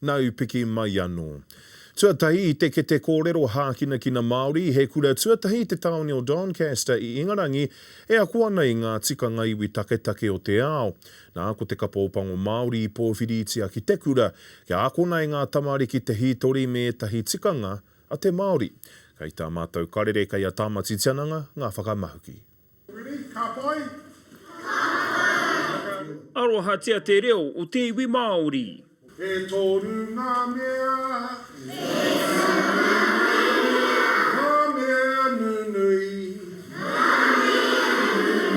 Nau piki mai anō. Tuatahi i te kete kōrero hākinakina Māori, he kura tuatahi i te tāone o Doncaster i Ingarangi e ako ana i ngā tikanga iwi taketake o te ao. Nā, ko te kapa Opango Māori i pōwhiritia ki te kura, kia akona e ngā tamariki te hītori me ētahi tikanga a te Māori. Kei tā mātou karere kei a Tāmati Tiananga ngā whakamahuki. Ready? Ka pai? Ka pai! Arohatia te reo o te iwi Māori. E toru ngā mea. E toru ngā mea. Ngā mea nunui. Ngā mea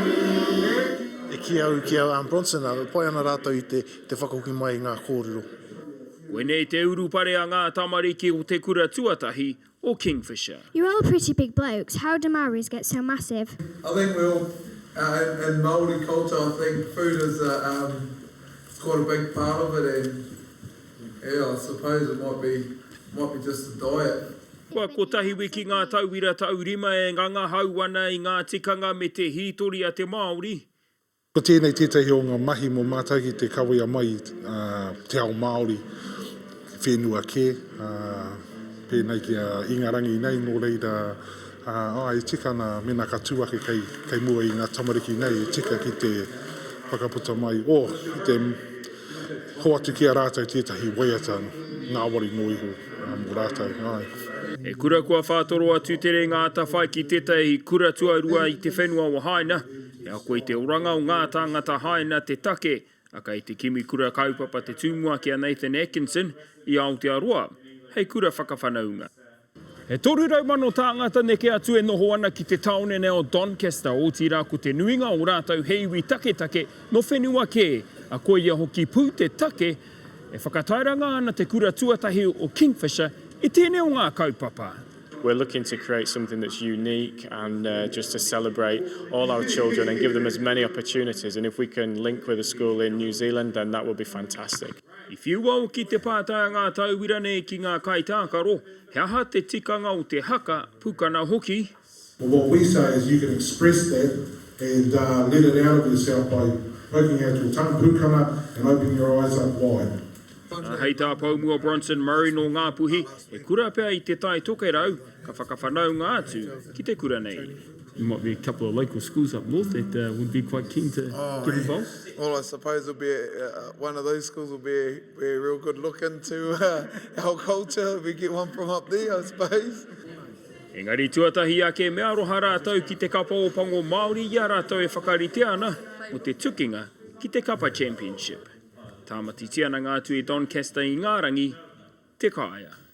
nunui. E kī au ki a Bronson, pai ana rātou i te whakahoki mai i ngā kōrero. Koinei te urupare a ngā tamariki o te kura tuatahi o Kingfisher. You're all pretty big blokes, how do Maoris get so massive? I think we all, uh, in, in Māori culture, I think food is a, um, it's quite a big part of it and yeah, I suppose it might be, might be just the diet. Kua kotahi wiki ngā tauira taurima e ngangahau ana i ngā tikanga me te hītori a te Māori. Ko tēnei tētahi o ngā mahi mō mātou ki te kawea mai i te ao Māori ki whenua kē, pēnei ki a Ingarangi nei, nō reira, āe, e tika ana mēnā ka tū ake kei, kei mua i ngā tamariki nei, e tika ki te whakaputa mai, oh, ki te hoatu ki a rātou tētahi waiata ngāwari noa iho mō rātou, āe. He kura kua whātoro atu te Rēnga Atawhai ki tētahi kura tuarua i te whenua o Haina, He ako i te oranga o ngā tāngata haina te take, a kei te kimi kura kaupapa te tumuaki a Nathan Atkinson i Aotearoa hei kura whakawhanaunga. E 300,000 tāngata neke atu e noho ana ki te tāone nei o Doncaster, otirā ko te nuinga o rātou he iwi taketake nō whenua kē, a koia hoki pū te take e whakatairanga ana te kura tuatahi o Kingfisher i tēnei o ngā kaupapa. We're looking to create something that's unique and uh, just to celebrate all our children and give them as many opportunities. And if we can link with a school in New Zealand, then that would be fantastic. I whiua hoki te pātai a ngā tauira nei ki ngā kaitākaro, he aha te tikanga o te haka, pukana hoki? But what we say is you can express that and uh, let it out of yourself by poking out your tongue, pukana, and opening your eyes up wide. Ā, hei tā Poumua Bronson Murray nō Ngāpuhi, he kura pea i Te Tai Tokerau ka whakawhanaunga atu ki te kura nei. There might be a couple of local schools up north that would be quite keen to get involved. Well, I suppose it'll be a, one of those schools will be a, be a real good look into uh, our culture if we get one from up there, I suppose. Engari tuatahi ake me aroha rātou ki te kapa o Pango Māori i a rātou e whakaritea ana mō te tukinga ki te Kapa Championship. Tāmati Tiananga atu i Doncaster i Ngārangi, Te Kāea.